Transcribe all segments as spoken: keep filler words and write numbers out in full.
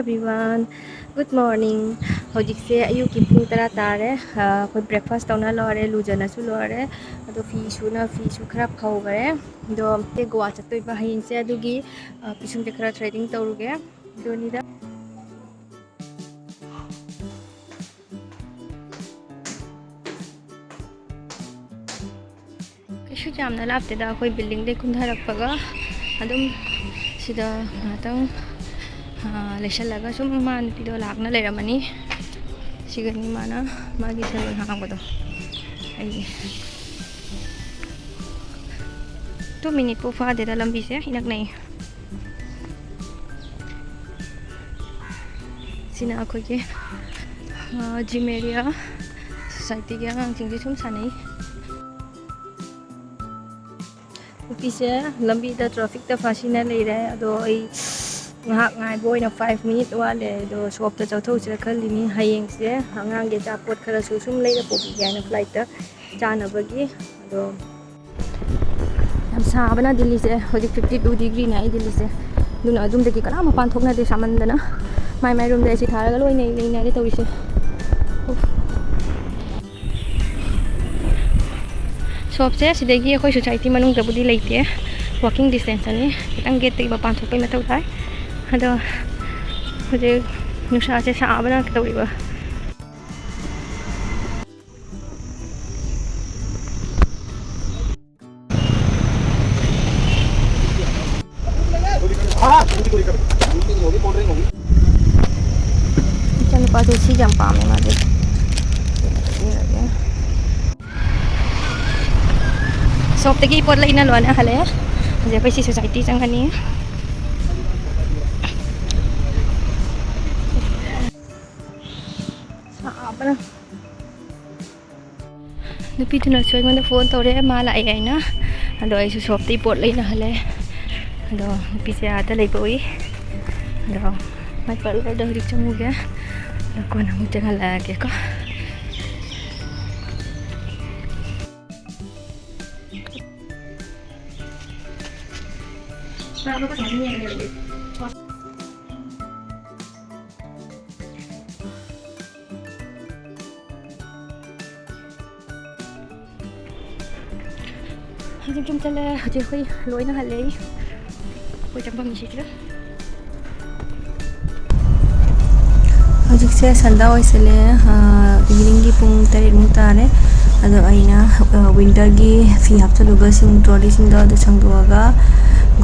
Everyone, good morning. ꯍꯧꯖꯤꯛꯁꯦ ꯑꯌꯨꯛꯀꯤ ꯄꯨꯡ ꯇꯔꯥ ꯇꯥꯔꯦ꯫ ꯑ, ꯑꯩꯈꯣꯏ breakfast ꯇꯧꯅ ꯂꯣꯏꯔꯦ, ꯂꯨꯖꯅꯁꯨ ꯂꯣꯏꯔꯦ꯫ ꯑꯗꯣ ꯐꯤ ꯁꯨꯅ, ꯐꯤꯁꯨ ꯈꯔ ꯐꯧꯈ꯭ꯔꯦ꯫ ꯑꯗꯣ ꯑꯩ ꯒꯣꯋꯥ ꯆꯠꯇꯣꯏꯕ ꯍꯌꯦꯡꯁꯦ, ꯑꯗꯨꯒꯤ, ꯑ, ꯄꯤꯁꯨꯝꯁꯦ ꯈꯔ threading ꯇꯧꯔꯨꯒꯦ꯫ ꯑꯗꯨꯅꯤꯗ꯫ ꯀꯩꯁꯨ ꯌꯥꯝꯅ ꯂꯥꯞꯇꯦꯗ, ꯑꯩꯈꯣꯏ buildingꯗꯩ ꯀꯨꯝꯊꯔꯛꯄꯒ ꯑꯗꯨꯝ ꯁꯤꯗ ꯉꯥꯏꯍꯥꯛꯇꯪ, ꯑꯥ, ꯂꯩꯁꯜꯂꯒ ꯁꯨꯝ ꯃꯥ ꯅꯨꯄꯤꯗꯣ ꯂꯥꯛꯅ ꯂꯩꯔꯝꯃꯅꯤ꯫ ꯁꯤꯒꯅꯤ ꯃꯥꯅ ꯃꯥꯒꯤ salon ꯍꯥꯡꯕꯗꯣ꯫ ꯑꯩꯒꯤ two minuteꯄꯨ ꯐꯥꯗꯦꯗ, ꯂꯝꯕꯤꯁꯦ ꯏꯅꯛ ꯅꯛꯏ꯫ ꯁꯤꯅ ꯑꯩꯈꯣꯏꯒꯤ, ꯑ, gym area, societyꯒꯤ ꯑꯉꯥꯡꯁꯤꯡꯁꯨ ꯁꯨꯝ ꯁꯥꯟꯅꯩ꯫ ꯅꯨꯄꯤꯁꯦ ꯂꯝꯕꯤꯗ trafficꯇ ꯐꯥꯁꯤꯅ ꯂꯩꯔꯦ, ꯑꯗꯣ ꯑꯩ ꯉꯥꯏꯍꯥꯛ ꯉꯥꯏꯕ ꯑꯣꯏꯅ five minute ꯋꯥꯠꯂꯦ, ꯑꯗꯣ shopꯇ ꯆꯠꯊꯣꯛꯁꯤꯔ ꯈꯜꯂꯤꯅꯤ꯫ ꯍꯌꯦꯡꯁꯦ ꯑꯉꯥꯡꯒꯤ ꯑꯆꯥꯄꯣꯠ ꯈꯔꯁꯨ ꯁꯨꯝ ꯂꯩꯔ ꯄꯨꯈꯤꯒꯦ ꯍꯥꯏꯅ flightꯇ ꯆꯥꯅꯕꯒꯤ꯫ ꯑꯗꯣ ꯌꯥꯝ ꯁꯥꯕꯅ ꯗꯤꯜꯂꯤꯁꯦ ꯍꯧꯖꯤꯛ fifty two degreeꯅꯦ ꯑꯩ ꯗꯤꯜꯂꯤꯁꯦ꯫ ꯑꯗꯨꯅ ꯑꯗꯨꯝꯗꯒꯤ ꯀꯅꯥꯝ ꯃꯄꯥꯟ ꯊꯣꯛꯅꯗꯦ ꯁꯥꯃꯟꯗꯅ꯫ ꯃꯥꯏ ꯃꯥꯏ roomꯗ AC ꯊꯥꯔꯒ ꯂꯣꯏ ꯂꯩ-, ꯂꯩꯅꯔꯦ ꯇꯧꯔꯤꯁꯦ꯫ ꯎꯐ꯫ Shopꯁꯦ ꯁꯤꯗꯒꯤ ꯑꯩꯈꯣꯏ society ꯃꯅꯨꯡꯗꯕꯨꯗꯤ ꯂꯩꯇꯦ, walking distanceꯇꯅꯤ꯫ ꯈꯤꯇꯪ gateꯇꯒꯤ ꯃꯄꯥꯟ ꯊꯣꯛꯄꯩ ꯃꯊꯧ ꯇꯥꯏ꯫ ꯑꯗꯣ ꯍꯧꯖꯤꯛ ꯅꯨꯡꯁꯥꯁꯦ ꯁꯥꯕꯅ ꯀꯩꯗꯧꯔꯤꯕ꯫ ꯏꯆꯥꯅꯨꯄꯥꯁꯦ ꯁꯤ ꯌꯥꯝ ꯄꯥꯝꯃꯦ ꯃꯥꯗꯤ꯫ Shopꯇꯒꯤ ꯄꯣꯠ ꯂꯩꯅ ꯂꯣꯏꯅ ꯍꯜꯂꯛꯑꯦ꯫ ꯍꯧꯖꯤꯛ ꯑꯩꯈꯣꯏ ꯁꯤ society ꯆꯪꯒꯅꯤ꯫ ꯁꯥꯕꯅ꯫ ꯅꯨꯄꯤꯗꯨꯅꯁꯨ ꯑꯩꯉꯣꯟꯗ phone ꯇꯧꯔꯛꯑꯦ, ꯃꯥ ꯂꯥꯛꯑꯦ ꯍꯥꯏꯅ꯫ ꯑꯗꯣ ꯑꯩꯁꯨ shopꯇꯒꯤ ꯄꯣꯠ ꯂꯩꯅ ꯍꯜꯂꯛꯑꯦ꯫ ꯑꯗꯣ ꯅꯨꯄꯤꯁꯦ ꯑꯥꯗ ꯂꯩꯕ ꯎꯏ꯫ ꯑꯗꯣ ꯃꯥꯏ parlourꯗ ꯍꯧꯖꯤꯛ ꯆꯪꯉꯨꯒꯦ꯫ ꯑꯗꯣ ꯀꯣꯟꯅ ꯑꯃꯨꯛ ꯆꯪꯍꯜꯂꯛꯑꯒꯦꯀꯣ꯫ ꯍꯧꯖꯤꯛ ꯌꯨꯝ ꯆꯠꯂꯦ꯫ ꯍꯧꯖꯤꯛ ꯑꯩꯈꯣꯏ ꯂꯣꯏꯅ ꯍꯜꯂꯦ꯫ ꯑꯩꯈꯣꯏ ꯆꯪꯐꯝ ꯁꯤꯁꯤꯗ꯫ ꯍꯧꯖꯤꯛꯁꯦ ꯁꯟꯗꯥ ꯑꯣꯏꯁꯜꯂꯦ꯫ ꯏꯚꯤꯅꯤꯡꯒꯤ ꯄꯨꯡ ꯇꯔꯦꯠꯃꯨꯛ ꯇꯥꯔꯦ꯫ ꯑꯗꯣ ꯑꯩꯅ ꯋꯤꯟꯇꯔꯒꯤ ꯐꯤ ꯍꯥꯞꯆꯜꯂꯨꯕꯁꯤꯡ, ꯇ꯭ꯔꯣꯂꯤꯁꯤꯡꯗꯣ ꯑꯗꯨ ꯁꯦꯡꯗꯣꯛꯑꯒ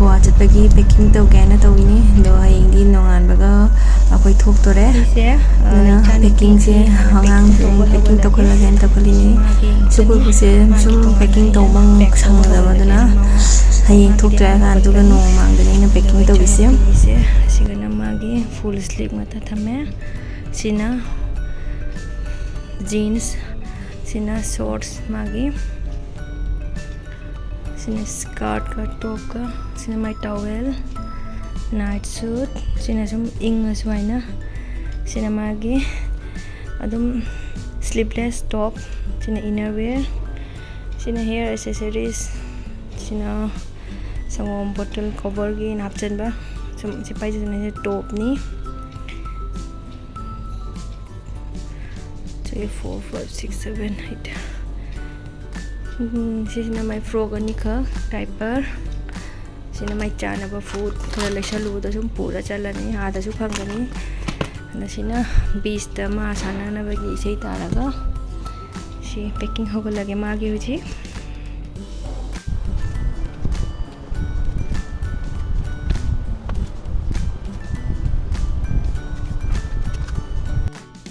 ꯒꯣꯋꯥ ꯆꯠꯄꯒꯤ ꯄꯦꯛꯀꯤꯡ ꯇꯧꯒꯦ ꯍꯥꯏꯅ ꯇꯧꯔꯤꯅꯤ꯫ ꯑꯗꯣ ꯍꯌꯦꯡꯗꯤ ꯅꯣꯡꯉꯥꯟꯕꯒ ꯑꯩꯈꯣꯏ ꯊꯣꯛꯇꯣꯔꯦ꯫ ꯁꯤꯁꯦ, ꯑ, ꯑꯗꯨꯅ ꯏꯆꯥꯅꯨꯄꯤꯒꯤ ꯄꯦꯛꯀꯤꯡꯁꯦ ꯄꯦꯛꯀꯤꯡ ꯑꯉꯥꯡꯁꯤꯡ ꯇꯧꯕ ꯄꯦꯛꯀꯤꯡ ꯍꯧꯒꯠꯂꯒꯦ꯫ ꯇꯧꯈꯠꯂꯒꯦꯅ ꯇꯧꯈꯠꯂꯤꯅꯤ꯫ ꯃꯥꯒꯤ ꯁ꯭ꯀꯨꯜ ꯄꯣꯠꯁꯦ ꯃꯥꯒꯤ ꯁꯨꯝ ꯇꯣꯉꯥꯟꯅ ꯄꯦꯛꯀꯤꯡ ꯑꯩꯅ ꯇꯧꯕ ꯄꯦꯛ ꯇꯧꯕ ꯁꯪꯗꯕ, ꯑꯗꯨꯅ ꯍꯧꯒꯠꯂꯒꯦ꯫ ꯍꯌꯦꯡ ꯃꯥꯒꯤꯗꯤ ꯊꯣꯛꯇ꯭ꯔꯀꯥꯟ ꯑꯗꯨꯒ ꯍꯧꯒꯠꯄꯅꯤ꯫ ꯅꯣꯡꯃ ꯃꯥꯡꯗꯅꯤ ꯑꯩꯅ ꯄꯦꯛꯀꯤꯡ ꯑꯗꯨꯒ ꯇꯧꯕꯤꯁꯦ꯫ ꯏꯆꯥꯅꯨꯄꯤꯁꯦ ꯑꯁꯤꯒꯅ ꯃꯥꯒꯤ ꯐꯨꯜ ꯁ꯭ꯂꯤꯞ ꯉꯥꯛꯇ ꯊꯝꯃꯦ꯫ ꯁꯤꯅ ꯖꯤꯟꯁ, ꯁꯤꯅ ꯁꯣꯔꯠꯁ ꯃꯥꯒꯤ, ꯁꯤꯅ ꯁ꯭ꯀꯔꯠꯀ ꯇꯣꯞꯀ, ꯁꯤꯅ ꯃꯥꯏ ꯇꯥꯋꯦꯜ, ꯅꯥꯏꯠ ꯁꯨꯠ, ꯁꯤꯅ ꯁꯨꯝ ꯏꯪꯉꯁꯨ ꯍꯥꯏꯅ, ꯁꯤꯅ ꯃꯥꯒꯤ ꯑꯗꯨꯝ ꯁ꯭ꯂꯤꯞꯂꯦꯁ ꯇꯣꯞ, ꯁꯤꯅ ꯏꯟꯅꯔ ꯋꯦꯌꯔ, ꯁꯤꯅ ꯍꯦꯌꯔ ꯑꯦꯁꯦꯁꯔꯤꯁ, ꯁꯤꯅ ꯁꯪꯒꯣꯝ ꯕꯣꯇꯜ ꯀꯣꯕꯔꯒꯤ ꯑꯩꯅ ꯍꯥꯞꯆꯤꯟꯕ, ꯁꯨꯝ ꯁꯤ ꯄꯥꯏꯖꯗꯅ ꯇꯣꯞꯅꯤ꯫ Three, four, five, six, seven, eight. ꯎꯝ, ꯁꯤꯁꯤꯅ ꯃꯥꯏ ꯐ꯭ꯔꯣꯛ ꯑꯅꯤꯈꯛ, ꯗꯥꯏꯄꯔ꯫ ꯁꯤꯅ ꯃꯥꯏ ꯆꯥꯅꯕ ꯐꯨꯗ ꯈꯔ ꯂꯩꯁꯜꯂꯨꯕꯗ ꯁꯨꯝ ꯄꯨꯔ ꯆꯠꯂꯅꯤ, ꯑꯥꯗꯁꯨ ꯐꯪꯒꯅꯤ꯫ ꯑꯗ ꯁꯤꯅ ꯕꯤꯁꯇ ꯃꯥ ꯁꯥꯟꯅꯅꯕꯒꯤ ꯏꯁꯩ ꯇꯥꯔꯒ ꯁꯤ ꯄꯦꯛꯀꯤꯡ ꯍꯧꯒꯠꯂꯒꯦ ꯃꯥꯒꯤ ꯍꯧꯖꯤꯛ꯫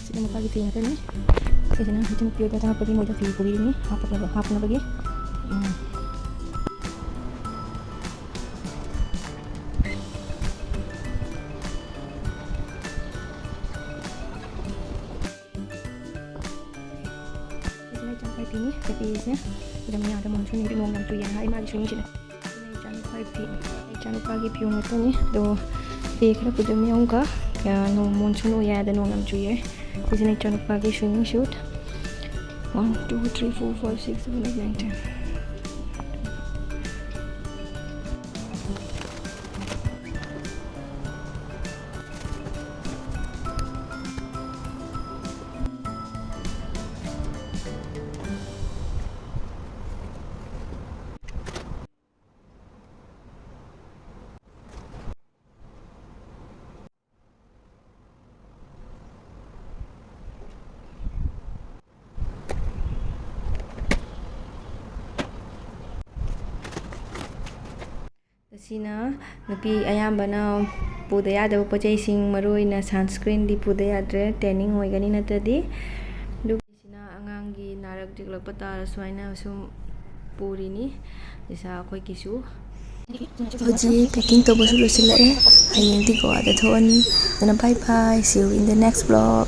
ꯁꯤꯅ ꯃꯄꯥꯒꯤ ꯐꯤ ꯉꯥꯛꯇꯅꯤ꯫ ꯁꯤꯁꯤꯅ ꯏꯆꯟꯅꯨꯄꯤ ꯍꯣꯏꯗ ꯆꯪꯉꯛꯄꯒꯤ ꯃꯣꯏꯗ ꯐꯤ ꯄꯨꯕꯤꯔꯤꯅꯤ, ꯍꯥꯞꯄꯛꯅꯕ, ꯍꯥꯞꯅꯕꯒꯤ꯫ ꯎꯝ꯫ ꯁꯤꯁꯤꯅ ꯏꯆꯥꯅꯨꯄꯥꯒꯤ ꯐꯤꯅꯤ꯫ ꯐꯤꯁꯦ ꯑꯗꯨꯝ ꯌꯥꯗ ꯃꯣꯟꯁꯨꯟ ꯅꯣꯡ ꯌꯥꯝ ꯆꯨꯏꯌꯦꯅ ꯍꯥꯏ ꯃꯥꯒꯤ ꯁ꯭ꯋꯤꯡꯁꯤꯅ꯫ ꯏꯆꯥꯅꯨꯄꯥꯒꯤ ꯐꯤ, ꯏꯆꯥꯅꯨꯄꯥꯒꯤ ꯐꯤꯔꯣꯜ ꯉꯥꯛꯇꯅꯤ꯫ ꯑꯗꯣ ꯐꯤ ꯈꯔ ꯄꯨꯖꯕꯤꯌꯣ ꯑꯃꯨꯛꯀ꯫ ꯀꯌꯥ ꯅꯣꯡ ꯃꯣꯟꯁꯨꯟ ꯑꯣꯏ ꯌꯥꯗ ꯅꯣꯡ ꯌꯥꯝ ꯆꯨꯏꯌꯦ꯫ ꯁꯤꯁꯤꯅ ꯏꯆꯥꯅꯨꯄꯥꯒꯤ ꯁ꯭ꯋꯤꯃꯤꯡ ꯁꯨꯠ꯫ One, two, three, four, five, six, seven, eight, nine, ten. ꯁꯤꯅ ꯅꯨꯄꯤ ꯑꯌꯥꯝꯕꯅ ꯄꯨꯗ ꯌꯥꯗꯕ ꯄꯣꯠ ꯆꯩꯁꯤꯡ, ꯃꯔꯨ ꯑꯣꯏꯅ sunscreenꯗꯤ ꯄꯨꯗ ꯌꯥꯗ꯭ꯔꯦ, tanning ꯑꯣꯏꯒꯅꯤ ꯅꯠꯇ꯭ꯔꯗꯤ꯫ ꯑꯗꯨꯒ ꯁꯤꯅ ꯑꯉꯥꯡꯒꯤ ꯅꯥꯔꯛ ꯌꯦꯛꯂꯛꯄ ꯇꯥꯔꯁꯨ ꯍꯥꯏꯅ ꯁꯨꯝ ꯄꯨꯔꯤꯅꯤ꯫ ꯏꯁꯥ ꯑꯩꯈꯣꯏꯒꯤꯁꯨ꯫ ꯍꯧꯖꯤꯛ packing ꯇꯧꯕꯁꯨ ꯂꯣꯏꯁꯤꯜꯂꯛꯑꯦ꯫ ꯍꯌꯦꯡꯗꯤ ꯒꯣꯋꯥꯗ ꯊꯣꯛꯑꯅꯤ꯫ ꯑꯗꯨꯅ bye bye, see you in the next vlog꯫